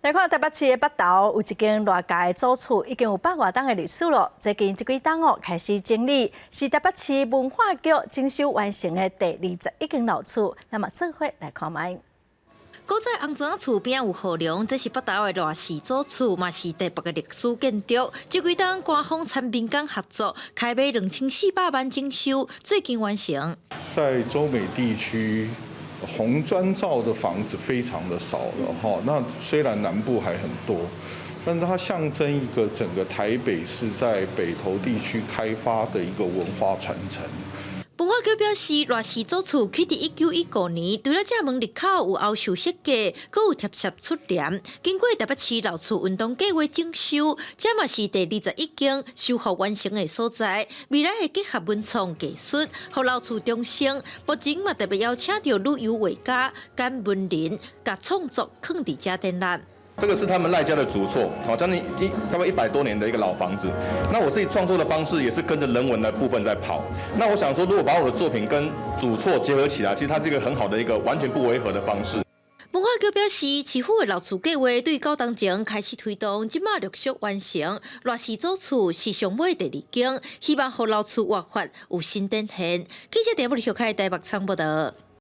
來看台北市的北投有一間賴家的祖厝，已經有百外冬的歷史囉。最近這幾冬哦開始整理，是台北市文化局整修完成的第21間老厝。咱嘛做伙來看覓。古早紅磚仔厝邊有雨龍，這是北投的賴氏祖厝，嘛是台北的歷史建築。這幾冬官方參民間合作，開買2400萬整修，最近完成。在洲美地區，紅磚造的房子非常的少了哈，那雖然南部還很多，但是它象徵一個整個台北市在北投地區開發的一個文化傳承。文化局表示，賴氏祖厝起佇1915年，除了正門入口有歐式設計，閣有貼設出簾。經過台北市老厝運動計畫整修，這嘛是第21間修復完成的所在。未來會結合文創藝術，予老厝重生。目前嘛特別邀請著旅遊畫家兼文人，共創作囥佇遮展覽。這個是他們賴家的祖厝，好，將近差不多100多年的一個老房子。那我自己創作的方式也是跟着人文的部分在跑。那我想說，如果把我的作品跟祖厝結合起來，其實它是一個很好的一個完全不違和的方式。文化局表示，市府的老厝計畫對九冬前開始推動，這馬陸續完成。賴氏祖厝是上尾第二間，希望予老厝活法有新展現。記者鄭木小開台北採報導。